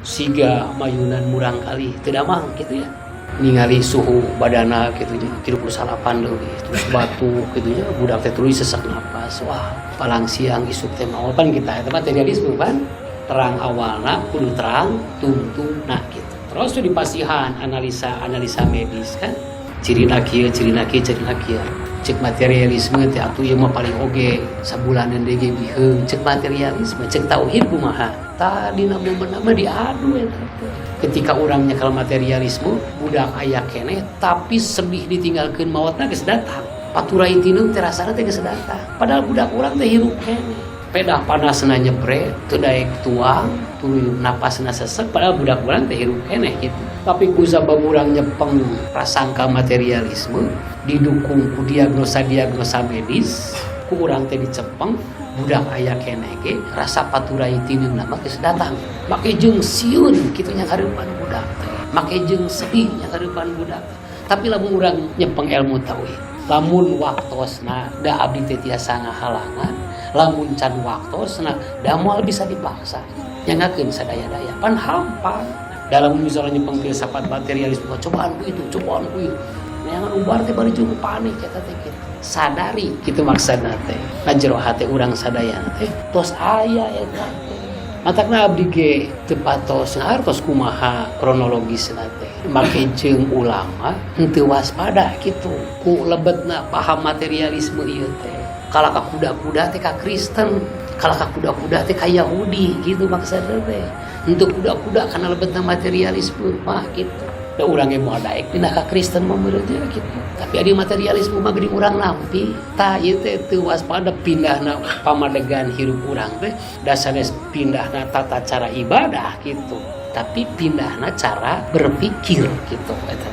Siga mayunan murang kali teu damang gitu ya, ningali suhu badana gitu nya 38 leuwih, terus batuk gitu nya, budak teh tuluy sesak napas. Wah, palang siang isuk teh maot. Pan kita eta materialisme pan, terang awalna kudu terang tungtungna gitu. Terus tuh dipasihan analisa analisa medis kan, cirina kieu, cirina kieu, cirina kieu. Cek materialisme teh atuh ieu mah paling oge sabulanan deui ge biheung, cek materialisme. Cek tauhid kumaha? Tah, dina momen mah diadu eta teh. Ketika urang nyekel materialisme, budak aya keneh tapi sedih ditinggalkeun maotna geus datang, paturai tineung teh rasana teh geus datang, padahal budak urang teh hirup keneh. Pedah panasna nyepre, teu daek tuang, tuluy napasna sesek, padahal budak urang teh hirup keneh gitu. Tapi ku sabab urang nyepeng prasangka materialisme didukung ku diagnosa-diagnosa medis, ku urang teh dicepeng budak aya keneh ge rasa paturai tineung mah geus datang, make jeung sieun kitu nya kareupan budak teh, make jeung sedih nya kareupan budak teh. Tapi lamun urang nyepeng ilmu tauhid, lamun waktosna da abdi teh tiasa ngahalangan, lamun can waktosna da moal bisa dipaksa, nyangakeun sadaya-daya. Pan hampang dalam misalnya nyepeng filsafat materialisme, cobaan ku itu, cobaan ku itu, neangan ubar teh bari jeung panik eta teh kitu. Sadari kitu maksudna teh, na jero hate urang sadayana teh tos aya eta teh. Matakna abdi ge teu patos ngartos kumaha kronologisna teh, make jeung ulama henteu waspada kitu ku lebetna paham materialisme ieu teh. Kalah ka kuda-kuda teh ka Kristen, kalah ka kuda-kuda teh ka Yahudi gitu maksudna teh. Henteu kuda-kuda kana lebetna materialisme mah gitu. Da urang ge moal daek pindah ka Kristen mah meureun gitu. Tapi adi materialisme mah geuning urang nampi. Tah, ieu teh teu waspada pindahna pamadegan hirup urang teh, da sanes pindahna tata cara ibadah gitu, tapi pindahna cara berpikir gitu eta.